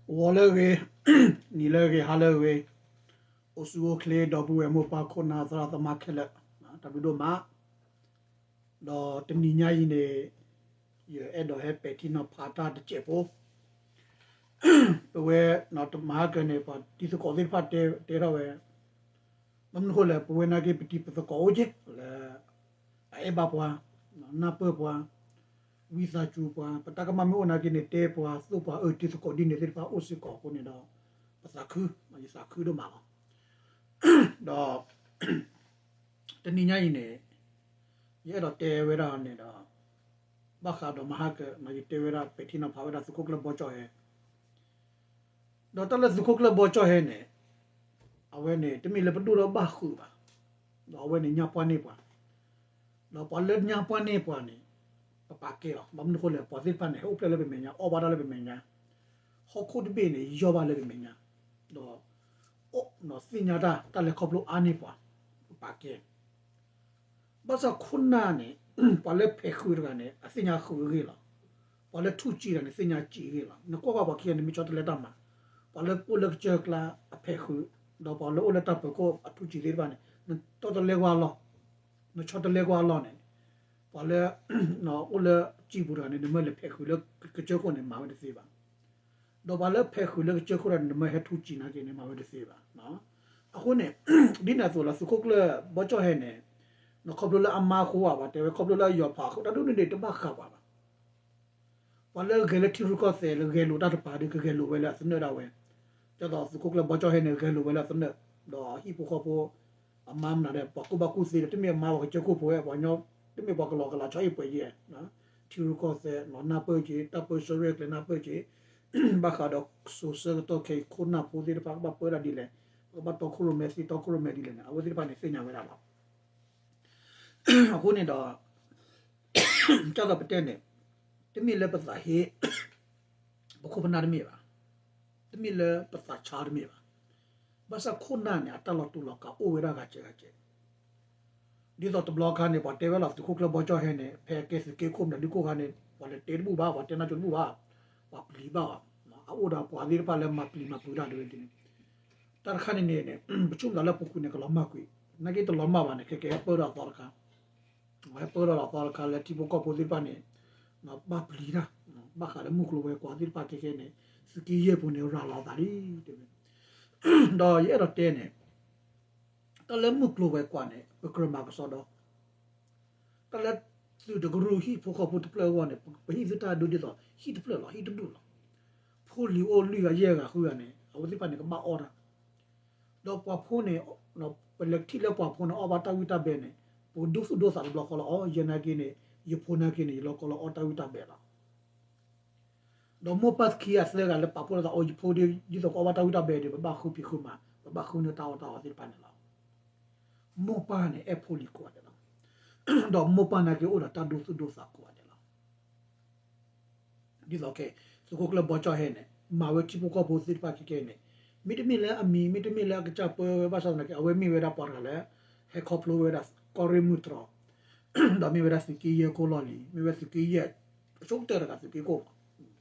ဂီၤလၢအဂ့ၤ, နံၤလၢအဂ့ၤ, ဟါလၢအဂ့ၤ, အိၣ်ဆူၣ်အိၣ်ချ့ ဒီပုၢ်ဝဲၢ်မိၢ်ပၢ်ခိၣ်နၢ်သရၣ်သမါခဲလၢာ်, တၢ်ဘျုးဒိၣ်မး, ဒီးတနံၤညါအံၤန့ၣ် ယအဲၣ်ဒိးဟဲပဲာ်ထံနီၤဖးတၢ်တစဲးဖိ, ပဝဲ တမၤဟါကၢန့ၣ် ပှၤတံၤသကိးသ့ၣ်တဖၣ်တဲ တဲထီၣ်ဝဲ, ဘၣ်မနုၤအဃိလဲၣ် ပဝဲနာ်က့ ပတံၤပသကိးအိၣ်က့ၤ လၢ အအဲၣ်ဘၣ်ပှၤ, နၢ်ပၢၢ်ပှၤ, ဝံသးစူၤပှၤ, ပတၢ်ကမၣ်မ့ၢ်အိၣ်နာ်က့န့ၣ် တဲပှၤသိၣ်ပှၤအၢ တံၤသကိးဒ်န့ၣ်သ့ၣ်တဖၣ်အိၣ်စ့ၢ်ကီးအဃိန့ၣ်ဒီး ပသးခု, ယသးခုဒိၣ်မးလီၤ. ဒီး တနံၤညါအံၤန့ၣ် ယအဲၣ်ဒိးတဲဝဲဒၣ်န့ၣ်ဒီး ဘၣ်ဃးဒီးမဟါကၢ ယတဲဝဲဒၣ်ပဲာ်ထံနီၤဖးဝဲဒၣ်သုးခိၣ်ကျၢၢ်ဘီကၠီၣ်ဟဲ ဒီးတၢ်လၢသုးခိၣ်ကျၢၢ်ဘီကၠီၣ်ဟဲန့ၣ် အဝဲန့ၣ် တမ့ၢ်လၢပဒိၣ်ထီၣ်ဘၣ်ဃုာ်ဘၣ်, ဒီးအဝဲန့ၣ်ညါပှၢ်န့ၢ်ပှၤ, ဒီးပှၤလၢညါပှၢ်န့ၢ်ပှၤန့ၣ် ပပာ်ကဲအီၤ, ဘၣ်မနုၤအဃိလဲၣ် ပှၤသ့ၣ်တဖၣ်န့ၣ် ဟဲအိၣ်ဖျဲၣ်လၢပမဲာ်ညါ အီၣ်ဘၣ်တၢ်လၢပမဲာ်ညါ, ဟီၣ်ခိၣ်တဘ့ၣ်န့ၣ် ယီၢ်ဘၣ်လၢပမဲာ်ညါ, ဒီး သ့ၣ်ညါတၢ် တၢ်လဲၤခီဖျိအါန့ၢ်ပှၤ, ပပာ်ကဲ ဘၣ်ဆၣ်ခိၣ်နၢ်န့ၣ် ပှၤလၢဖဲးဃုာ်တဂၤန့ၣ် အသ့ၣ်ညါဃုာ်အဂ့ၢ်လီၤ. ပှၤလၢထူၣ်စံးတဂၤန့ၣ် သ့ၣ်ညါစံးအဂ့ၢ်လီၤ. နကွၢ်ကွၢ်ပှၤခံဂၤန့ၣ် မ့ၢ်ဆီတလဲတၢ်မၤ, ပှၤလၢအိၣ်လၢကစၢၢ်ကျါအဖဲးဃုာ်, ဒီးပှၤလၢအိၣ်လၢတၢ်ပၢၤခိၣ်အထူၣ်စံးသ့ၣ်တဖၣ်န့ၣ် နတီတလဲကွၢ်အလီၢ်, နဆီတလဲကွၢ်အလီၢ်န့ၣ်, ပှၤလၢ အိၣ်လၢစံာ်ပူၤတဂၤန့ၣ် နမၢလဲၤဖဲးဃုာ်လၢကစၢၢ်ခိၣ်န့ၣ် မၤဝဲတသ့ဘၣ်. ဒီးပှၤလၢဖဲးဃုာ်လၢကစၢၢ်ခိၣ်တဂၤန့ၣ် နမၢဟဲထူၣ်စံးနာ်က့န့ၣ် မၤဝဲတသ့ဘၣ်. အဃိန့ၣ် ဒ်န့ၣ်အသိးလီၤ သုးခိၣ်ကျၢၢ်ဘီကၠီၣ်ဟဲန့ၣ် ခီဖျိလၢအမါအဃိဧါ ပှၤတဲဝဲ ခီဖျိလၢအယီၤဖးအဃိ တၢ်ဒ်န့ၣ်န့ၣ် တဘၣ်ဃးပှၤဘၣ်. ပှၤလၢဂဲၤလၢထံရူၢ်ကီၢ်သဲးလၢဂဲၤလိာ်တၢ်တပၤဒီး ကဂဲၤလိာ်ဝဲလၢအသနၢၣ်ဒၣ်ဝဲ, ဒ်သိးသုးခိၣ်ကျၢၢ်ဘီကၠီၣ်ဟဲန့ၣ် ဂဲၤလိာ်ဝဲလၢအသနၢၣ်, ဒီးဟံၣ်ဖိဃီဖိ အမါမနုၤဒီး ပှၤကူၣ်ဘၣ်ကူၣ်သ့ဒီး တမ့ၢ်အမါပှၤကစၢၢ်ခိၣ်ဖိဝဲ ပှၤကညီ တမ့ၢ်ပှၤကလီကလီဆီဟံၣ်ပှဲၤယဲၢ်, ထံရူၢ်ကီၢ်သဲး နၢ်ပၢၢ်က့ၤ တၢ်ပၢဆှၢရဲၣ်ကျဲၤနၢ်ပၢၢ်က့ၤ, ဘၣ်ဃးဒီးစိၤဆၢကတီၢ်ခဲအံၤ ခိၣ်နၢ်ဖိသ့ၣ်တဖၣ်ကဘၣ်ပၢဒၣ်ဒ်လဲၣ်, ပကဘၣ်တီခိၣ်ရိၣ်မဲသ့တီခိၣ်ရိၣ်မဲဒ်လဲၣ်န့ၣ် အဝဲသ့ၣ်တဖၣ်န့ၣ်သ့ၣ်ညါဝဲဒၣ်လီၤ. အဃိန့ၣ်ဒီး ဒ်သိးပတဲန့ၣ် တမ့ၢ်လၢပသးဟ့ ပခိၣ်ပနၢ်တမ့ၢ်ဘၣ်, တမ့ၢ်လၢပသးဆါတမ့ၢ်ဘၣ်. ဘၣ်ဆၣ်ခိၣ်နၢ်န့ၣ် အတၢ်လီၤတူာ်လီၤကာ်အိၣ်ဝဲဒၣ်ဂၤစဲးဂၤစဲး, ဒ်သိးတဘျီခါန့ၣ် ပှၤတဲဝဲလီၤ သုးခိၣ်ကျၢၢ်ဘီကၠီၣ်ဟဲန့ၣ် ဖဲကဲသုးက့ခိၣ်မနုၤဒုးခိၣ်ခါန့ၣ် ပှၤလဲၤတဲတဘူၣ်ဘၣ် ပှၤတဲနၢ်ကၠိတဘူၣ်ဘၣ်, ပှၤပျံၤဘၣ်အီၤ, အအိၣ်ဒီးပှၤသ့ၣ်တဖၣ်လၢမၤပျံၤမၤဖုးတၢ်ဒ်ဝဲဒ်န့ၣ်, တၢ်တခါန့ၣ်န့ၣ် ပဆိကမိၣ်သးလၢပူၤကွံာ်န့ၣ် ကလီၤမၢ်ကွံာ်, နာ်က့တလီၤမၢ်ဘၣ်န့ၣ် ခဲကဲဟဲပၢၢ်ဒီးအသီတခါ ဟဲပၢၢ်ထီၣ်လီၤသီတခါလၢထံဖိကီၢ်ဖိသ့ၣ်တဖၣ်န့ၣ် ဘၣ်ပျံၤတၢ်, ဘၣ်ဃးလၢမုၢ်ကျိၤဝဲၤကွာ်သ့ၣ်တဖၣ်ခဲကဲန့ၣ် သုးက့ယဲၢ်ပူၤန့ၣ် ရၤလီၤသးလံ တဲဝဲ. ဒီးယအဲၣ်ဒိးတဲန့ၣ် တၢ်လၢမုၢ်ကျိၤဝဲၤကွာ်န့ၣ် ပကြၢးမၤကစီဒီ, တၢ်လၢသုးတကရူၢ်ဟံၣ်ဖိဃီဖိတဖျၢၣ်အဂီၢ်န့ၣ် ပဟံၣ်သုတၢ်ဒိဒ်သိး ဟံၣ်တဖျၢၣ်လီၤ ဟံၣ်တဒူၣ်လီၤ. ဖိလံၤအိၣ်လွံၢ်ဂၤယဲၢ်ဂၤဃုဂၤန့ၣ် အဝဲသ့ၣ်တဖၣ်န့ၣ် ကဘၣ်အီၣ်တၢ် ဒီးပှၤဖိန့ၣ် ပလဲၤထံၣ်လၢပှၤဖိန့ၣ် အီၣ်ဘၣ်တၢ်ဝံၣ်တၢ်ဘဲန့ၣ် ပကဒိသူၣ်ဒိသးတဘျီဃီလီၤ. အီ ယဲနာ်က့န့ၣ် ယဖိနာ်က့န့ၣ် ယလီၤကီလီၤအီၣ်တၢ်ဝံၣ်တၢ်ဘဲလီၤ. ဒီးမိၢ်ပၢ်သခံဂၤသၢဂၤလၢပာ်ဖှိၣ်လီၤသး အီ ယဖိဒ်သိးကအီၣ်ဘၣ်တၢ်ဝံၣ်တၢ်ဘဲဒီး ပဘၣ်ဃုဖံးဃုမၤ ပဘၣ်ဃုန့ၢ်တၢ်အီၣ်တၢ်အီသ့ၣ်တဖၣ်န့ၣ်လီၤ. မိၢ်ပၢ်န့ၣ် အဲၣ်ဖိလံၤကိးဂၤဒဲးလီၤ. ဒီးမိၢ်ပၢ်နာ်က့အိၣ်ဒီးတၢ်ဒိသူၣ်ဒိသးကိးဂၤဒဲးလီၤ. ဒ်သိးကဲ သုးခိၣ်ကျၢၢ်ဘီကၠီၣ်ဟဲန့ၣ် မၤဝဲထံဖိကီၢ်ဖိသ့ၣ်တဖၣ်ခဲကဲန့ၣ် မ့တမ့ၢ်လၢအမံၤ မ့တမ့ၢ်လၢအကစၢ်ပၢဝဲဘၣ်ဆၣ်သနာ်က့ အဝဲမ့ၢ်ဝဲဒၣ်ပှၤတဂၤလၢ ဟဲခီဖျိဝဲဒၣ်ကီၢ်ရ့ၣ်မုၢ်တြီၤ ဒီးမ့ၢ်ဝဲဒၣ်သုးက့ယဲၢ်ခိၣ်လီၢ်လံၤ မ့ၢ်ဝဲသုးက့ယဲၢ် အဆိကတၢၢ်တဂၤသုးက့ခိၣ်မး.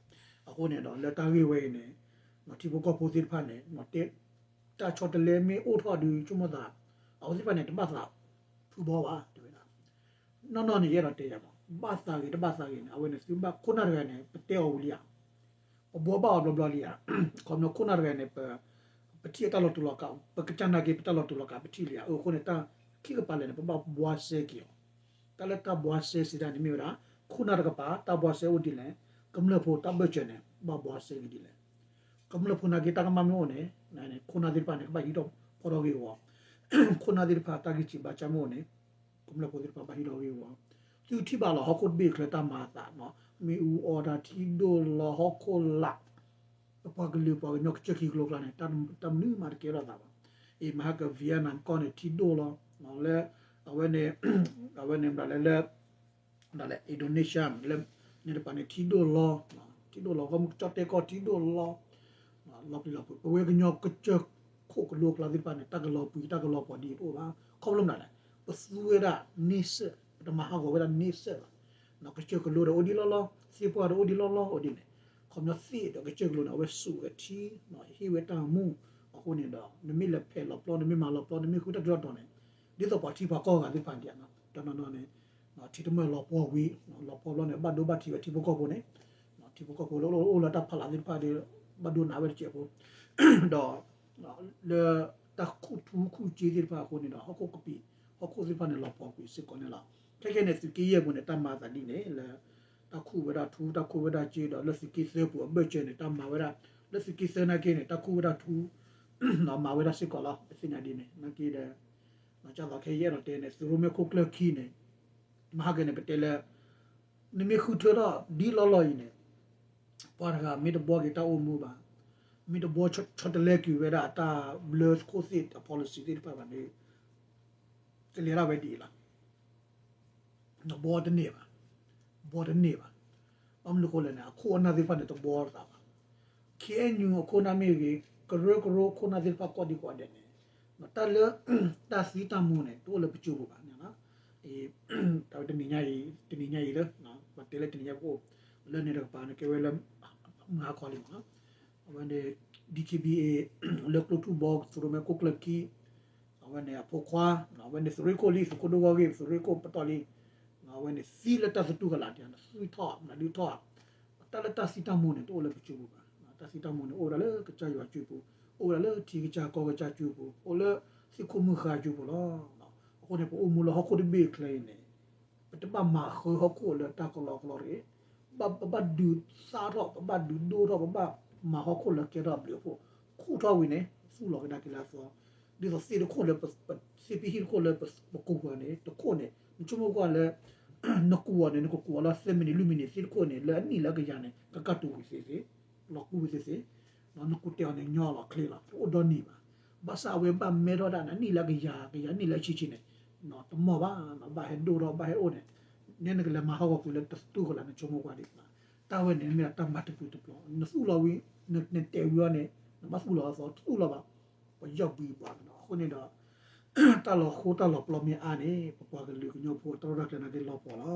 အဃိန့ၣ်ဒီး လၢတၢ်ဂ့ၢ်ဝဲအံၤန့ၣ် ထံဖိကီၢ်ဖိသ့ၣ်တဖၣ်န့ၣ် တၢ်ဆီတလဲမ့ၢ်အိၣ်ထီၣ်ဒုးဆိကမိၣ်သး အဝဲသ့ၣ်တဖၣ်န့ၣ် တဘၣ်သးဖုဘီဘၣ် တဲဝဲဒၣ်. နီၢ်နီၢ်န့ၣ် ယအဲၣ်ဒိးတဲယၤမး ဘၣ်သးဂ့ၤတဘၣ်သးဂ့ၤန့ၣ် အဝဲန့ၣ်သုဘၣ်ခိၣ်နၢ်တဂၤန့ၣ် ပတဲအီၤဝံၤလံဧါ ပဘှီဘၣ်အီၤဘျီဘျီလံဧါ. ခီဖျိခိၣ်နၢ်တဂၤန့ၣ် ပ ပထံၣ်အတၢ်လီၤတူာ်လီၤကာ် ပကစၢ်နာ်က့ ပတၢ်လီၤတူာ်လီၤကာ် ပထံၣ်လံဧါ. အဃိန့ၣ် တၢ်ခံကပၤလဲၣ်န့ၣ် ပဘၣ်ဘှါစဲက့ၤအီၤ. တၢ်လၢတၢ်ဘှါစဲစံးဒၣ်န့ၣ်မ့ၢ်ဝဲဒၣ် ခိၣ်နၢ်တကပၤ တၢ်ဘှါစဲအိၣ်ဒ်လဲၣ်, ကမျၢၢ်ဖိတၢ်ဘၢၣ်စၢၤန့ၣ် ဘၣ်ဘှါစဲက့ၤဒ်လဲၣ်. ကမျၢၢ်ဖိနာ်က့ တၢ်ကမၣ်မ့ၢ်အိၣ်န့ၣ် ခိၣ်နၢ်သ့ၣ်တဖၣ်န့ၣ် ကဘၣ်ဟံးထီၣ်ဖီၣ်ထီၣ်ဂ့ၢ်ဝီ, ခိၣ်နၢ်သ့ၣ်တဖၣ် တၢ်ဂံၢ်စံးဘါစၢ်မ့ၢ်အိၣ်န့ၣ် ကမျၢၢ်ဖိသ့ၣ်တဖၣ်ဘၣ်ဟံးထီၣ်ဂ့ၢ်ဝီ. သုထံၣ်ဘၣ်လီၤ ဟီၣ်ခိၣ်တဘ့ၣ်အချၢတၢ်မၤအသးနီၤ, မ့ၣ်အူအီၣ်တၢ် ထံဒိၣ်လီၤ ဟီၣ်ခိၣ်လာ်, ပပှၤကလုာ်ပှၤကညီကစၢၢ်ခံကျိၤကျါန့ၣ် တၢ်မနုၤမးတကဲထီၣ်သးဘၣ်. အံၤမဟါက Vietnam ကီၢ်န့ၣ် ထံဒိၣ်လီၤ, လၢ အဝဲန့ၣ် အဝဲန့ၣ်မတၤလဲၣ်လၢ မတၤလဲၣ် Indonesia လၢ န့ၣ်တပၤန့ၣ် ထံဒိၣ်လီၤ, ထံဒိၣ်လီၤ ဂီၢ်မုၢ်ကၠီၣ်တဲၣ်ကီၢ်ထံဒိၣ်လီၤ, လီၤပျံၤလီၤဖုး ပဝဲကညီကစၢၢ်ခိၣ်ကလိကျါသ့ၣ်တဖၣ်န့ၣ် တၢ်ကလီၤပှံၤတၢ်ကလီၤပှီၤဒ်အံၤတအိၣ်ဘၣ်. ခီဖျိမတၤလဲၣ် ပသူဝဲဒၣ်န့ဆၢၣ်, ပတမၤဟးဂီၤဝဲဒၣ်န့ဆၢၣ်ဘၣ်. ကစၢၢ်ကလိဒီးအိၣ်ဒ်လီၢ်လီၢ်, သ့ၣ်ပှၢ်ဒီးအိၣ်ဒ်လီၢ်လီၢ်အိၣ်ဒ်န့ၣ်, ခီ ခီပညီသ့ၣ်ဒီးကစၢၢ်ကလိန့ၣ် အဝဲစူးဝဲထံ ဟ့ၣ်ဝဲတၢ်မူ အဃိန့ၣ်ဒီး နမ့ၢ်လဲၤဖဲးလီၤပျီ နမ့ၢ်မၤလီၤပျီ နမ့ၢ်ဃုတၢ်ကလီတီၤန့ၣ် ဒ်သိးပှၤထံပှၤကီၢ်ဂၤသ့ၣ်တဖၣ်ဒ်န့ၣ် တနီၤနီၤန့ၣ် ထံတမၢၢ်လီၤပှီၢ်ဝံၤ လီၤပှီၢ်ဘျီန့ၣ် ဘၣ်ဒိဘၣ်ထံးဝဲထံဖိကီၢ်ဖိန့ၣ် ထံဖိကီၢ်ဖိလၢအိၣ်လၢတၢ်ဖးလၢ်သ့ၣ်တဖၣ်ဒီး ဘၣ်ဒိနးဝဲတစဲးဖိ ဒီး လၢတၢ်ခူၣ်ထူခူၣ်စ့သ့ၣ်တဖၣ်အဃိန့ၣ်ဒီး ဟီၣ်ခိၣ်ကပံာ် ဟီၣ်ခိၣ်သ့ၣ်တဖၣ်န့ၣ် လီၤပှီၢ်ကွံာ်စ့ၢ်ကီးန့ၣ်လီၤ. ခဲကနံၣ်န့ၣ် သုးက့ယဲၢ်ပူၤန့ၣ် တၢ်မၤအသးဒ်န့ၣ် လၢ တၢ်ခူၣ်ဝဲဒၣ်ထူ တၢ်ခူၣ်ဝဲဒၣ်စ့ဒီး လၢသုးက့သၢပူၤအဘၢၣ်စၢၤန့ၣ် တၢ်မၤဝဲဒၣ် လၢသုးက့သၢနာ်က့န့ၣ် တၢ်ခူၣ်ဝဲဒၣ်ထူ မၤဝဲဒၣ်စ့ၢ်ကီးလီၤ. ပသ့ၣ်ညါဒ်န့ၣ် နာ်က့ဒီး ကၢ်သိးခဲအံၤယအဲၣ်ဒိးတဲန့ၣ် သုးရိၣ်မဲခိၣ်ကျၢၢ်ခံန့ၣ် မဟါကန့ၣ် ပတဲလၢ နမ့ၢ်ဃုထၢထီၣ်ဒ်လီၢ်လီၢ်အံၤန့ၣ် ပှၤတဂၤမ့ၢ်တဘှီက့ၤတၢ်အိၣ်မူဘၣ်, မ့ၢ်တဘှီဆီတလဲက့ၤဝဲဒၣ်အတၢ်ဘျၢခိၣ်သ့ၣ်အ policy သ့ၣ်တဖၣ်ဘၣ်န့ၣ် ကလဲၤဒၣ်ဝဲဒ်အံၤလီၤ. နဘှီတန့ၢ်ဘၣ်, ဘှီတန့ၢ်ဘၣ်. ဘၣ်မနုၤအဃိလဲၣ်န့ၣ် အခိၣ်အနၢ်သ့ၣ်တဖၣ်န့ၣ် တဘှီသးဘၣ်. ခ့ၣ်အဲၣ်ယူၣ်အခိၣ်အနၢ်မ့ၢ်ဂ့ၤ, ကရၢကရိခိၣ်နၢ်သ့ၣ်တဖၣ်ကိးဒံကိးဒဲးန့ၣ် တၢ်လၢ တၢ်သံတၢ်မူန့ၣ် တအိၣ်လၢပစိၤပူၤဘၣ်န့ၣ်လီၤ. တၢ်ဝဲတနံၤညါအံၤ တနံၤညါအံၤလၢ ပတဲလၢတနံၤညါပအိၣ် လၢန့ၣ်တကပၤန့ၣ် ကဲဝဲလၢ မုၢ်ဟါခီလံမ့ၢ်နီၤ. အဝဲန့ၣ် DKBA လၢကျိထူၣ်ဘီ သုးရိၣ်မဲခိၣ်ကျၢၢ်ခံ အဝဲန့ၣ်အဖိခွါ အဝဲန့ၣ်သုးရ့ၣ်ခိၣ်လံ သုးခိၣ်ဒိၣ်ဂီၢ်ဂ့ၢ် သုးရ့ၣ်ခိၣ်ပတီၢ်လံ အဝဲန့ၣ်သံလၢတၢ်သတူၢ်ကလာ် သံထီၣ် နဒုးထီၣ် တၢ်လၢတၢ်သံတၢ်မူန့ၣ် တအိၣ်လၢပစိၤပူၤဘၣ်. တၢ်သံတၢ်မူန့ၣ် အိၣ်ဝဲဒၣ်လၢကစၢ်ယွၤအစိၤပူၤ, အိၣ်ဝဲဒၣ်လၢထံကစၢ်ကီၢ်ကစၢ်အစိၤပူၤ, အိၣ်လၢသ့ၣ်ခိၣ်မုၢ်ဃါအစိၤပူၤလီၤ. အဃိန့ၣ် ပအိၣ်မူလၢဟီၣ်ခိၣ်တဘ့ၣ်အချၢအံၤန့ၣ် ပတဘၣ်မၤဃၢဟီၣ်ခိၣ်လၢတၢ်ကလီကလီတဂ့ၤ. ဘၣ် ပဘၣ်ဒုးသၣ်ထီၣ် ပဘၣ်ဒုးဒိၣ်ထီၣ် ပဘၣ်မၤဟီၣ်ခိၣ်လၢကဲထီၣ်အဘျုးအဖှိၣ် ခူၣ်ထီၣ်ဝံၤန့ၣ် သူၣ်လီၤကဒါက့ၤလၢအသီ, ဒ်သိးသ့ၣ်တခိၣ်လၢ သ့ၣ်ပဟံၣ်တခိၣ်လၢပကူးပှၤန့ၣ် တခိၣ်န့ၣ် နဆိကမိၣ်ကွၢ်လၢ နကူးအီၤန့ၣ် နကကူးအီၤလၢသၢမံးနံးလွံၢ်မံးနံး သ့ၣ်တခိၣ်န့ၣ် လၢအနံၣ်လၢအကယၤန့ၣ် ကကၢ်တူာ်ဝံၤသ့သ့, လီၤကူဝံၤသ့သ့, နကူးတဲအီၤန့ၣ် ညီလီၤချ့လီၤ တအိၣ်ဒီနံၤဘၣ်. ဘၣ်ဆၣ်အဝဲဘၣ်မဲထီၣ်ဒၣ်န့ၣ် အနံၣ်လၢအကယၤ ကယၤနံၣ်လၢအဆံဆံန့ၣ် တမီၢ်ဘၣ်, ဘၣ်ဟဲဒိၣ်ထီၣ် ဘၣ်ဟဲအိၣ်န့ၣ် နဲနကလဲၤမၤဟီၣ်ကဝီၤကွံာ်လၢတသူၣ်ကလာ် နဆိကမိၣ်ကွၢ်ဒ် တၢ်ဝဲန့ၣ်မ့ၢ်ဒၣ်တၢ်မၤတပျုၤတပျီၤ နသူၣ်လီၤဝံၤ နတဲာ်ဝံၤအီၤန့ၣ် နဘၣ်သူၣ်လီၤအသီ တသူၣ်လီၤဘၣ်. ပယီၢ်ဘှံးဘှါနီၤ အဃိန့ၣ်ဒီး တၢ်လီၤဃိတၢ်လီၤပျီမ့ၢ်အါန့ၣ် ပပှၤကလုာ်ကညီဖိတၢ်ရဲၣ်တၢ်ကျဲၤနာ်က့လီၤပှီၢ်လီၤ.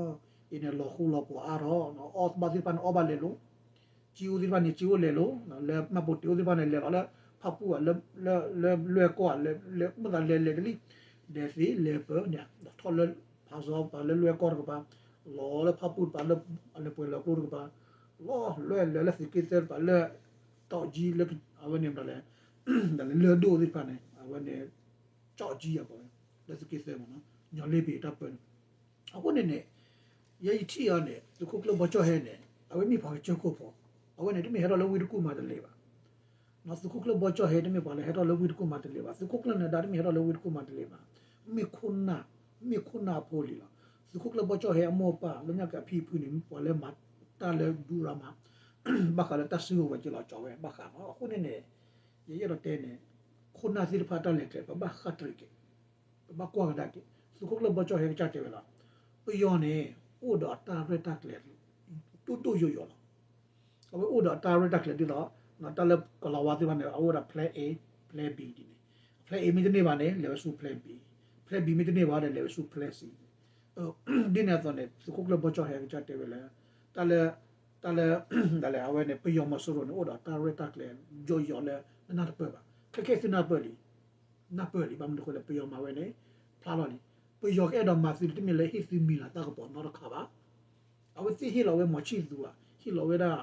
အံၤန့ၣ်လီၤဃိလီၤပှီၢ်အါထီၣ် အီၣ်ဘၣ်သ့ၣ်တဖၣ်န့ၣ်အီၣ်ဘၣ်လဲၤလိၤ ကၠံအိၣ်သ့ၣ်တဖၣ်န့ၣ် ကၠံအိၣ်လဲၤလိၤ လၢမှတ်ပုံတင်အိၣ်သ့ၣ်တဖၣ်န့ၣ် လဲၤလီၤလၢဖၣ်ပူၣ် လၢလွဲၢ်ကီၢ် လၢမုၢ်သးလဲၤလဲၤကလံၣ် ဒဲးသ့လဲၤပၢၤန့ၣ် ထီၣ်လၢ passport ပာ်လၢလွဲၢ်ကီၢ်တကပၤ လီၤလၢဖၣ်ပူၣ်တပၤ လၢအလဲၤပှဲၤလီၤကျိတကပၤ လီၤလွဲၢ်လၢ လၢသုးက့သၢတပၤ လၢတီၣ်ကၠံ လၢအဝဲန့ၣ်ဒၣ်လဲၣ် ဒၣ်လဲၣ်လၢၢ်ဒိၣ်သ့ၣ်တဖၣ်န့ၣ် အဝဲန့ၣ် ကၠီၣ်ကၠံအပှၤ လၢသုးက့သၢမ့ၢ်နီၤ ညီလ့ပံၤတၢ်ပၢန့ၣ် အဃိန့ၣ်န့ၣ် ယဲယထံၣ်အီၤန့ၣ် သုးခိၣ်ကျၢၢ်ဘီကၠီၣ်ဟဲန့ၣ် အဝဲမ့ၢ်ပှၤကစၢၢ်ခိၣ်ဖိ အဝဲန့ၣ်တမ့ၢ်ဟဲထီၣ်လၢဝ့ၢ်တကူၣ်မၤတလ့ၤဘၣ်. သုးခိၣ်ကျၢၢ်ဘီကၠီၣ်ဟဲတမ့ၢ်ပှၤလၢဟဲထီၣ်လၢဝ့ၢ်တကူၣ်မၤတလ့ၤဘၣ်. သုးခိၣ်ကျၢၢ်နၢၤဒါတမ့ၢ်ဟဲထီၣ်လၢဝ့ၢ်တကူၣ်မၤတလ့ၤဘၣ်. မ့ၢ်ခိၣ်နၢ် မ့ၢ်ခိၣ်နၢ်အဖိလံၤလီၤ. သုးခိၣ်ကျၢၢ်ဘီကၠီၣ်ဟဲအမိၢ်အပၢ် လၢညါက့ၤအဖံအဖုန့ၣ် ပှၤလၢမၤတၢ်လၢဒူရၤမၤ ဘၣ်ဃးလၢတၢ်စုကဝဲၤက့ၤလီၤကၠီဝဲ ဘၣ်ဃးလီၤ. အဃိန့ၣ်န့ၣ် ယအဲၣ်ဒိးတဲန့ၣ် ခိၣ်နၢ်သ့ၣ်တဖၣ်တၢ်လဲၤကျဲ ပဘၣ်ဃးတရံးက့ၤ ပဘၣ်ကွၢ်ကဒါက့ၤ သုးခိၣ်ကျၢၢ်ဘီကၠီၣ်ဟဲကစၢ်တဲဝဲလီၤ. ပယီၤန့ၣ် အိၣ်ဒီးအတၢ်ရဲၣ်တၢ်ကျဲၤ ဒိၣ်ဒိၣ်ယိာ်ယိာ်လီၤ. အဝဲအိၣ်ဒီးအတၢ်ရဲၣ်တၢ်ကျဲၤဒ်သိး တၢ်လၢကလီၤဝါသ့ၣ်တဖၣ်န့ၣ် အအိၣ်ဒီး plan A, plan B ဒ်န့ၣ် plan A မ့ၢ်တန့ၢ်ဘၣ်န့ၣ် လဲၤဝဲဆူ plan B, plan B မ့ၢ်တန့ၢ်ဘၣ်ဒီး လဲၤဝဲဆူ plan C ဒ်န့ၣ်အသိးန့ၣ် သုးခိၣ်ကျၢၢ်ဘီကၠီၣ်ဟဲကစၢ်တဲဝဲလၢ တၢ်လၢ တၢ်လၢ ဒ်လဲၣ် အဝဲန့ၣ် ပယီၤမီၤစိရိၤန့ၣ် အိၣ်ဒီးတၢ်ရဲၣ်တၢ်ကျဲၤယိာ်ယိာ်လၢ နနၢ်တပၢၢ်ဘၣ်. ခဲခဲသုနၢ်ပၢၢ်လံ နၢ်ပၢၢ်လံ ဘၣ်မနုၤအဃိလဲၣ် ပယီၤမၤဝဲန့ၣ် ဖျါလီၤလံ. ပယီၤကအဲၣ်ဒိးမၤသုတမ့ၢ်လၢဟ့ၣ်သုမံၤလၤတၢ်ကပီၤနီတခါဘၣ်. အဝဲသ့ၣ်ဟ့ၣ်လီၤဝဲမီၤဆံၣ်သူဧါ, ဟ့ၣ်လီၤဝဲဒၣ်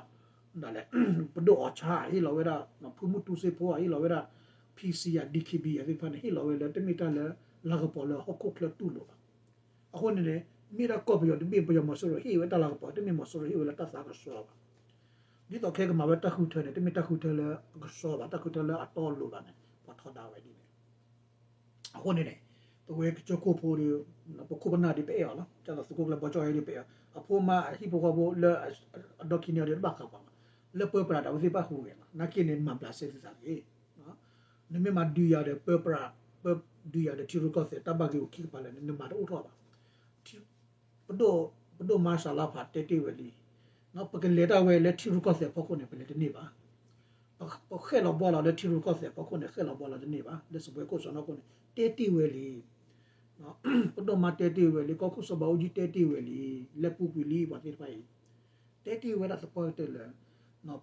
ဒ်လဲၣ် ပဒိၣ်အီၣ်ဆါ, ဟ့ၣ်လီၤဝဲဒၣ် ဖုမုၢ်တူစ့ဖိဧါ, ဟ့ၣ်လီၤဝဲဒၣ် PC ဧါ, DKB ဧါသ့ၣ်တဖၣ်န့ၣ် ဟ့ၣ်လီၤဝဲလၢတမ့ၢ်တၢ်လၢ လၤကပီၤလၢဟီၣ်ခိၣ်ချၢတူၢ်လိာ်ဘၣ်. အဃိန့ၣ်န့ၣ် မ့ၢ်ဒၣ်ကီၢ်ပယီၤတဘ့ၣ် ပယီၤမီၤစိရိၤဟ့ၣ်ဝဲတၢ်လၤကပီၤ တမ့ၢ်မီၤစိရိၤဟ့ၣ်ဝဲလၢတၢ်သးကဆှီဘၣ်. ဒ်သိးခဲကမၤဝဲတၢ်ဃုထၢန့ၣ် တမ့ၢ်တၢ်ဃုထၢလၢအကဆှီဘၣ်, တၢ်ဃုထၢလၢအတီအလိၤဘၣ်န့ၣ် ပှၤထီဒါဝဲဒ်န့ၣ် အဃိန့ၣ်န့ၣ် ပဝဲကစၢၢ်ခိၣ်ဖိဒီး ပခိၣ်ပနၢ်ဒီးပအဲၣ်အီၤလီၤ. ဒ်သိးသုးခိၣ်ကျၢၢ်ဘီကၠီၣ်ဟဲဒီးပအဲၣ်အီၤ, အဖိမါအဟံၣ်ဖိဃီဖိလၢ အဒီခံန့ၣ်အီၤဒီးတဘၣ်ဃးပှၤဘၣ်. လၢပၢပြးဒီးအဝဲသ့ၣ်ဘၣ်ဟူးဂဲၤလီၤ. နာ်က့န့ၣ် မၤဘျးစဲသုသးတဂ့ၤ. နမ့ၢ်မၤဒုးယၤဒီးပၢပြး, ပဒုးယၤဒီးထံရူၢ်ကီၢ်သဲး တၢ်ဘၣ်ဂ့ၢ်အိၣ်ခံကပၤလၢာ်န့ၣ် နမၤတအိၣ်ထီၣ်ဘၣ်. ပဒိၣ်, ပဒိၣ်မါစၤလါဖးတဲတ့ၢ်ဝဲလံ, ပကလဲၤတၢ်ဝဲလၢထံရူၢ်ကီၢ်သဲးအဖီခိၣ်န့ၣ် ပလဲၤတန့ၢ်ဘၣ်. ပဃဲၣ်လီၤဘှီလီၤလၢထံရူၢ်ကီၢ်သဲးအဖီခိၣ်န့ၣ် ဃဲၣ်လီၤဘှီလီၤတန့ၢ်ဘၣ်. လၢစပွဲခိၣ်စီနီၢ်ခိၣ်န့ၣ် တဲတ့ၢ်ဝဲလံ. ပဒိၣ်မါတဲတ့ၢ်ဝဲလံ, ကီၢ်ခိၣ်စီၤဘးအူကၠံတဲတ့ၢ်ဝဲလံ, လဲၤပူၤကွံာ်လံပှၤသ့ၣ်တဖၣ်အံၤ တဲတ့ၢ်ဝဲဒၣ်သပှၢ်ကတၢၢ်လၢ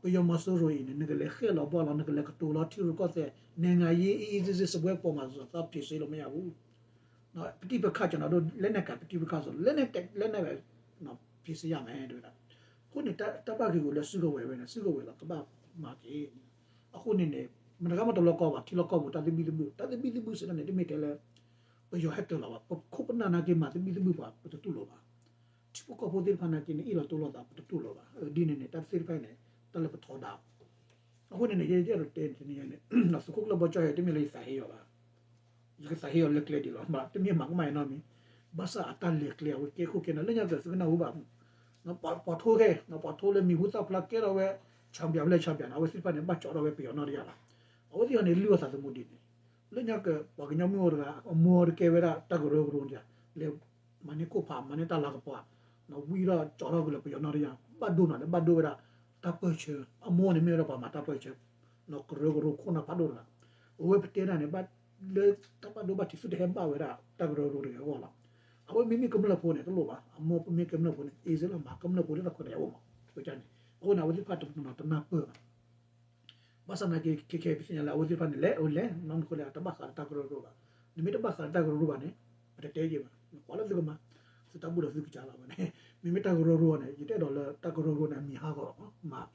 ပယီၤမီၤစိရိၤအံၤန့ၣ် နကလဲၤဃဲၣ်လီၤဘှီလီၤ နကလဲၤကတိၤလီၤထံရူၢ်ကီၢ်သဲး နိုင်ငံရေးအေးအေးဆေးဆေး စစ်ပွဲပေါ်မှာဆိုရင် သာဖြေရှင်းလို့မရဘူး. ပဋိပက္ခကျွန်တော်တို့ လက်နက်ကိုင်ပဋိပက္ခဆိုရင် လက်နက်ကိုင် လက်နက်ကိုင် ဖြေရှင်းရမယ် တဲဝဲဒၣ်. အဃိန့ၣ် တၢ်ဘၣ်ဂ့ၤဂ့ၤလၢစုကဝဲၤဝဲန့ၣ် စုကဝဲၤလီၤ ကဘၣ်မၤက့ၤ. အဃိန့ၣ်န့ၣ် မတၤဂၤမ့ၢ်တလီၤကီဘၣ် ထံလီၢ်ကီၢ်ပူၤ တၢ်သဘံၣ်သဘုၣ် တၢ်သဘံၣ်သဘုၣ်စ့ၢ်ကီးန့ၣ် တမ့ၢ်တဲလၢ ပယီၤဟဲတၢၤလီၤဘၣ်. ပခိၣ်ပနၢ်နာ်က့ မၤသဘံၣ်သဘုၣ်ပှၤ ပတတူၢ်လိာ်ဘၣ်. ထံဖိကီၢ်ဖိသ့ၣ်တဖၣ်နာ်က့န့ၣ် အ့ၣ်လိာ်တူၢ်လိာ်သး ပတတူၢ်လိာ်ဘၣ်. ဒ်န့ၣ်န့ၣ် တၢ်သ့ၣ်တဖၣ်န့ၣ် တၢ်လၢပထီဒါ အဃိန့ၣ်န့ၣ် ယအဲၣ်ဒိးတဲန့ၣ်တနံၤညါန့ၣ် သုးခိၣ်ကျၢၢ်ဘီကၠီၣ်ဟဲ တမ့ၢ်လၢယသးဟ့အီၤဘၣ်. ယကသးဟ့အီၤလၢကျဲဒ်လီၤ တမ့ၢ်မၤကမၣ်အနီတမံၤ. ဘၣ်ဆၣ်အတၢ်လဲၤကျဲ အဝဲကဲခိၣ်ကဲနၢ် လၢညါကၢၤသုကနၢ်ဟူဘၣ် ပှၤထိခဲ ပှၤထိလၢမံၤဟူသၣ်ဖျါကဲထီၣ်ဝဲ champion ဖဲလဲၣ် champion န့ၣ် အဝဲသ့ၣ်တဖၣ်န့ၣ် ဘၣ်ကၠီထီၣ်ဝဲပယီၤနီၢ်တယၢ်လီၤ. အဝဲသ့ၣ်အံၤန့ၣ်လုၢ်အီၣ်သးသမူဒ်န့ၣ် လၢညါကၢၤ ပှၤကညီမုၢ်အိၣ်တဂၤ အမိၢ်တကဲဝဲဒၣ်တၢ်ကရၢကရိန့ၣ် လဲၤမၤန့ၢ်ခိၣ်ဖး မၤန့ၢ်တၢ်လၤကပီၤ ဝံထီၣ်ကၠီထီၣ်ကလၢပယီၤနီၢ်တယၢ် ဘၣ်ဒိန့ၣ်လၢ ဘၣ်ဒိဝဲဒၣ်တၢ်ပၢၢ်ဆၢ အမိၢ်န့ၣ်မ့ၢ်ဝဲဒၣ်ပှၤမၤတၢ်ပၢၢ်ဆၢ ကရၢကရိခိၣ်နၢ်ဖးဒိၣ်တဂၤ အဝဲပတဲဒၣ်န့ၣ် ဘၣ်လၢတၢ်ဘၣ်ဒိဘၣ်ထံး သုတဟဲဘၣ်ဝဲဒၣ်တၢ်ကရၢကရိတဂၤအဂီၢ်လီၤ. အဝဲမ့မ့ၢ်ကမျၢၢ်ဖိန့ၣ် တလိၣ်ဘၣ် အမိၢ်မ့ၢ်ကမျၢၢ်ဖိန့ၣ် အ့စ့လီၤ မၤကမျၢၢ်ဖိလၢတၢ်ခွဲးတၢ်ယာ်အိၣ်မး န့ၣ် အဃိန့ၣ် အဝဲသ့ၣ်တဖၣ်တနီၤတနၢ်ပၢၢ်ဘၣ်. ဘၣ်ဆၣ်သနာ်က့ ခဲခဲပသ့ၣ်ညါလၢအဝဲသ့ၣ်တဖၣ်န့ၣ် လဲၤအိၣ်လဲၤ နီတခိၣ်လဲၣ် တဘၣ်ဃးလၢတၢ်ကရၢကရိဘၣ်. နမ့ၢ်တဘၣ်ဃးလၢတၢ်ကရၢကရိဘၣ်န့ၣ် ပတတဲက့ၤဘၣ် ကွၢ်လၢသုကမၤ သုတၢ်ဘူၣ်ဒီးသုကစၢ်လီၤဝဲန့ၣ် မ့မ့ၢ်တၢ်ကရၢကရိန့ၣ် ယတအဲၣ်ဒိးလၢတၢ်ကရၢကရိန့ၣ် အမံၤ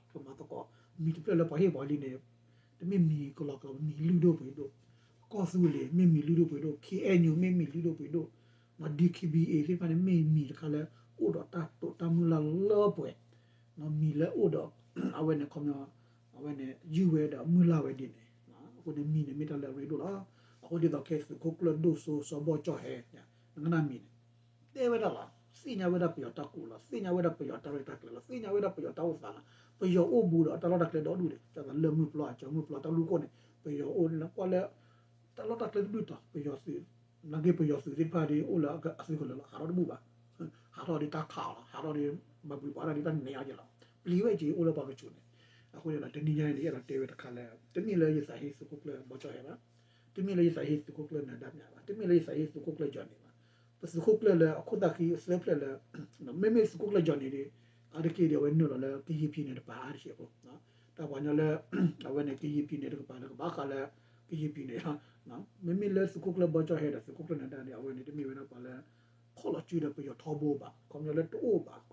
ဟးဂီၤလီၤ မၤကမၤသကိး မံၤတဖျၢၣ်လၢပှၤဟ့ၣ်ပှၤလံန့ၣ် တမ့ၢ်မံၤကလီကလီ မံၤလုၢ်ဒိၣ်ပှ့ၤဒိၣ် ကီၢ်သူလ့ၤ မ့ၢ်မံၤလုၢ်ဒိၣ်ပှ့ၤဒိၣ် ခ့အဲၣ်ယူၣ် မ့ၢ်မံၤလုၢ်ဒိၣ်ပှ့ၤဒိၣ် ဒီး DKBA သ့ၣ်တဖၣ်န့ၣ် မ့ၢ်မံၤတခါလၢ အိၣ်ဒီးတၢ်တိာ်တၢ်မုၢ်လၢ်လၢပှဲၤ မံၤလၢအိၣ်ဒီး အဝဲန့ၣ် ခီပညီ အဝဲန့ၣ် ယုၢ်ဝဲဒီးမုၢ်လၢ်ဝဲဒ်န့ၣ် အဃိန့ၣ် မံၤန့ၣ်မ့ၢ်တၢ်လၢအရ့ဒိၣ်လီၤ. အဃိဒ်သိးခဲသုးခိၣ်ကျၢၢ်ဒိၣ်စိစီၤဘီကၠီၣ်ဟဲ နကနၣ်မံၤန့ၣ် တဲဝဲဒၣ်လီၤ သ့ၣ်ညါဝဲဒၣ်ပယီၤတၢ်ကူၣ်လီၤ သ့ၣ်ညါဝဲဒၣ်ပယီၤတၢ်ရဲၣ်တၢ်ကျဲၤလီၤ သ့ၣ်ညါဝဲဒၣ်ပယီၤတၢ်အိၣ်သးလီၤ ပယီၤအိၣ်ဘူးဒီးတၢ်လီၢ်တၢ်ကျဲဒီဒူၣ်န့ၣ် ဒ်သိးလၢၢ်မုၢ်ပျီ အကၠီၤမုၢ်ပျီ တၢ်လူၢ်ခိၣ်န့ၣ် ပယီၤအိၣ်လၢကွၢ်လၢ တၢ်လီၢ်တၢ်ကျဲတဒူၣ်တီၤ ပယီၤသုး နာ်က့ပယီၤသုးသ့ၣ်တဖၣ်ဒီး အိၣ်လၢအသုးကလၢၤလီၤ ဟးထီၣ်တဘူၣ်ဘၣ် ဟးထီၣ်ဒီးတၢ်ခးအီၤလီၤ ဟးထီၣ်ဒီး ဘၣ်ဘျုးပှၤတၢ်ဒ်တၢ်နဲအီၤက့ၤလီၤ ပျံၤဝဲက့ၤအိၣ်လၢပှၤကဆူးန့ၣ် အဃိန့ၣ်ဒီး တနံၤညါအံၤန့ၣ် ယအဲၣ်ဒိးတဲဝဲတခါလၢ တမ့ၢ်လၢယသးဟ့သုးခိၣ်ကျၢၢ်ဘီကၠီၣ်ဟဲဘၣ် တမ့ၢ်လၢယသးဟ့သုးခိၣ်ကျၢၢ်နၢၤဒါမၠးဘၣ် တမ့ၢ်လၢယသးဟ့သုးခိၣ်ကျၢၢ်ကၠီၣ်န့ၣ်ဘၣ် ပသုးခိၣ်ကျၢၢ်လၢအခိၣ်သၣ်ဃံအသၢဖျၢၣ်လၢ မ့မ့ၢ်သုးခိၣ်ကျၢၢ်ကၠီၣ်န့ၣ်ဒီး အါတက့ၢ်ဒီးအဝဲနုာ်လီၤလၢကယံၤဖံးန့ၣ် တပၤအါတက့ၢ်အဃိ တၢ်ပှၤကညီလၢ အဝဲန့ၣ် ကယံၤဖံးန့ၣ်တကပၤလၢကဘၣ်ဃးလၢ ကယံၤဖံးန့ၣ်လီၤ မ့မ့ၢ်လၢသုးခိၣ်ကျၢၢ်ဘီကၠီၣ်ဟဲဒီးသုးခိၣ်ကျၢၢ်နၢၤဒါန့ၣ် အဝဲန့ၣ် တမ့ၢ်ဝဲဒၣ်ပှၤလၢ ဖီၣ်လီၤစုဒီးပယီၤထီဘိဘၣ် ခီပညီလၢတအိၣ်ဘၣ်ကီကီဘၣ် လၢခံက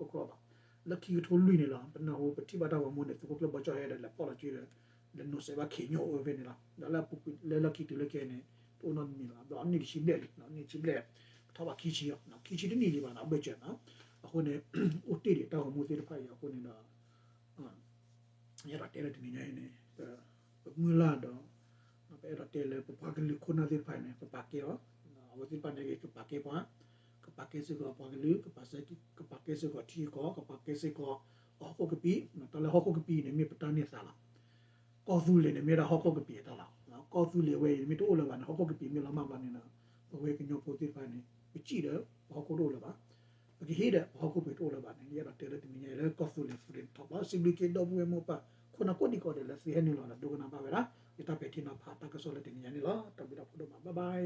ထိလွံၢ်န့ၣ်လီၤ ပနၢ်ဟူပထံၣ်ဘၣ်တၢ်ဂီၤမူန့ၣ် သုးခိၣ်ကျၢၢ်ဘီကၠီၣ်ဟဲဒီး လဲၤဖီၣ်လီၤစုဒီး လဲၤနိးစဲးဘၣ်ခ့ညိၣ်အိၣ်ဝဲဖဲန့ၣ်လီၤ ဒီးလၢလၢခံတုၤလၢခဲအံၤန့ၣ် တအိၣ်နီတမံၤလီၤ ဒီးအနံၣ်တဆံဘျဲၣ်လံ အနံၣ်တဆံဘျဲၣ် ကထီၣ်ဘၣ်ခံဆံအီၤ ခံဆံတနံၣ်လံဘၣ်နီၤ အဘၢၣ်စၢၤနီၤ အဃိန့ၣ် အိၣ်တ့ၢ်ဒံးတၢ်ဂီၤမူသ့ၣ်တဖၣ်အံၤအဃိန့ၣ်ဒီး ယအဲၣ်ဒိးတဲလၢတနံၤညါအံၤန့ၣ် ပမုၢ်လၢ်ဒီး ပအဲၣ်ဒိးတဲလၢပပှၤကလုာ်ခိၣ်နၢ်သ့ၣ်တဖၣ်အံၤန့ၣ် ပပာ်ကဲအီၤ အဝဲသ့ၣ်တဖၣ်န့ၣ်က့ၤ ကပာ်ကဲပှၤ ကပာ်ကဲစ့ၢ်ကီးပှၤကလုာ် ကပာ်စဲ ကပာ်ကဲစ့ၢ်ကီးထံကီၢ် ကပာ်ကဲစ့ၢ်ကီး ဟီၣ်ခိၣ်ကပံာ် တၢ်လၢဟီၣ်ခိၣ်ကပံာ်အံၤန့ၣ် မ့ၢ်ပတၢ်န့ၢ်သါလီၤ ကီၢ်သူလ့ၤန့ၣ် မ့ၢ်ဒၣ်ဟီၣ်ခိၣ်ကပံာ်အတၢ်လီၤ ကီၢ်သူလ့ၤဝဲအံၤန့ၣ် မ့ၢ်တအိၣ်လၢၤဘၣ်န့ၣ် ဟီၣ်ခိၣ်ကပံာ်မ့ၢ်လီၤမၢ်ဘျီန့ၣ်ဒီး ပဝဲကညီဖိသ့ၣ်တဖၣ်န့ၣ် ပစံၣ်ဒီး ပဟီၣ်ခိၣ်တအိၣ်လၢၤဘၣ် ပကဟံးဒီးပဟီၣ်ခိၣ်ပှ့ၤတအိၣ်လၢၤဘၣ်န့ၣ် ယအဲၣ်ဒိးတဲလၢတနံၤညါအံၤလၢကီၢ်သူလ့ၤ freedom talk လီၤ စံးဘျုးက့ၤဒီပုၢ်ဝဲၢ်မိၢ်ပၢ် ခိၣ်နၢ်ကိးဒံကိးဒဲးလၢသုဟဲနုာ်လီၤဒီးဒိကနၣ်ဘၣ်ဝဲဒၣ် ယတၢ်ပဲာ်ထံနီၤဖးတၢ်ကစီၣ်လၢတနံၤညါန့ၣ်လီၤ တၢ်ဘျုးတၢ်ဖှိၣ်ဒိၣ်မး bye bye